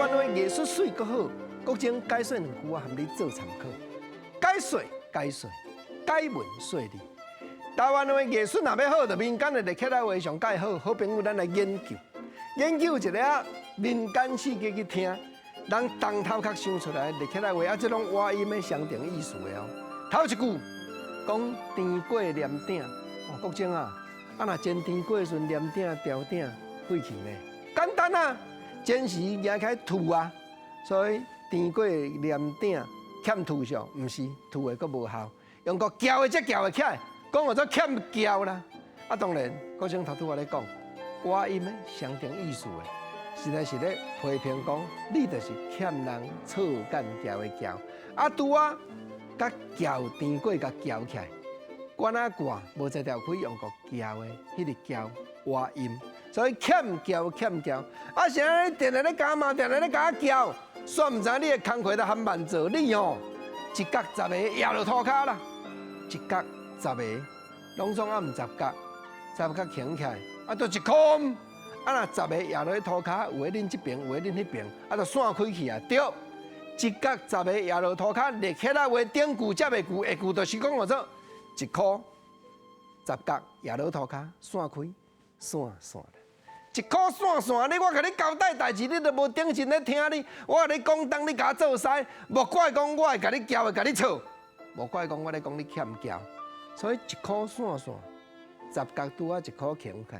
灣話藝術媠閣好，國政解說兩句我含你做參考。解說解說解文說理。台灣話藝術若欲好，就民間的立起來話上蓋好。好朋友，咱來研究研究一下民間刺激去聽，人重頭殼想出來立起來話，啊，這攏倚音的相同意思的哦。頭一句講甜粿黏鼎，哦，國政啊，啊若煎甜粿時陣黏鼎掉鼎廢去呢？簡單啊，煎時舉開吐啊，所以甜粿黏鼎欠吐上，毋是吐的閣無效，用個撬的才撬會起來，講號做欠撬啦。啊，當然，國政頭拄仔咧講，倚音的相同意思的，實在是咧批評講，你就是欠人錯間撬的撬，啊，拄仔共撬甜粿共撬起來，罐仔蓋無才調開用個撬的，彼個撬倚音，所以欠撬欠撬，啊，是按呢，定定咧共罵，定定咧共我撬，煞毋知你的工課都含慢做，你吼一角十个掖落塗跤啦，一角十个，攏總猶毋十角，十角牽起來，啊，就一箍。啊，若十個掖落去塗跤，有的恁這邊，有的恁彼邊，啊，就散開去啊，對。一角十個掖落塗跤，立起來話頂句接下句，下句就是講號做一箍十角掖落塗跤，散開散散啦。一箍散散，你我共你交代代誌，你都無認真咧聽你。我共你講東，你共我做西，莫怪講我會共你撬，會共你錯，莫怪講我咧講你欠撬。所以一箍散散，十角拄仔一箍牽開。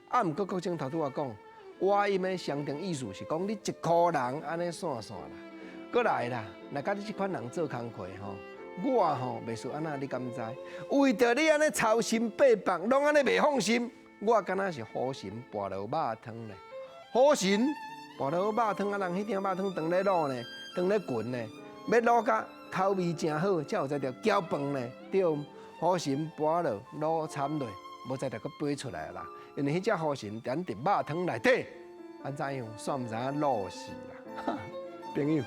啊，毋過國政頭拄仔講，倚音的象徵意思是講你一箍人按呢散散啦。閣來啦，若佮你這款人做工課吼，我吼袂輸按怎，你敢知？為著你按呢操心八百，攏按呢袂放心，我敢若是河神跋落肉湯咧。河神跋落肉湯啊，人彼鼎肉湯當咧滷呢，當咧滾呢，欲滷甲口味誠好，才有才調攪飯呢。對，河神跋落滷摻落，無才調閣飛出來啦。因為彼隻河神踮佇肉湯內底，按怎樣？煞毋知影滷死啦。朋友，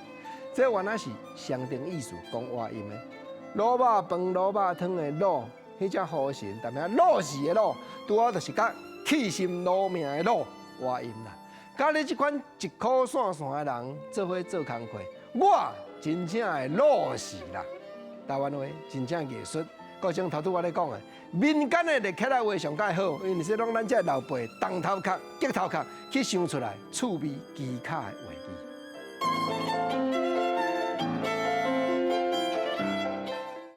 這原來是象徵意思，講倚音的。滷肉飯、滷肉湯的滷，彼隻河神，但係滷死的滷，拄好就是佮去心攞命的攞倚音啦。佮你這款一箍散散的人做伙做工課，我真正會滷死啦。台灣話真正藝術。國政頭拄我咧講的，民間的立起來話上蓋好，因為這攏咱這老輩重頭殼、激頭殼去想出來趣味技巧的話。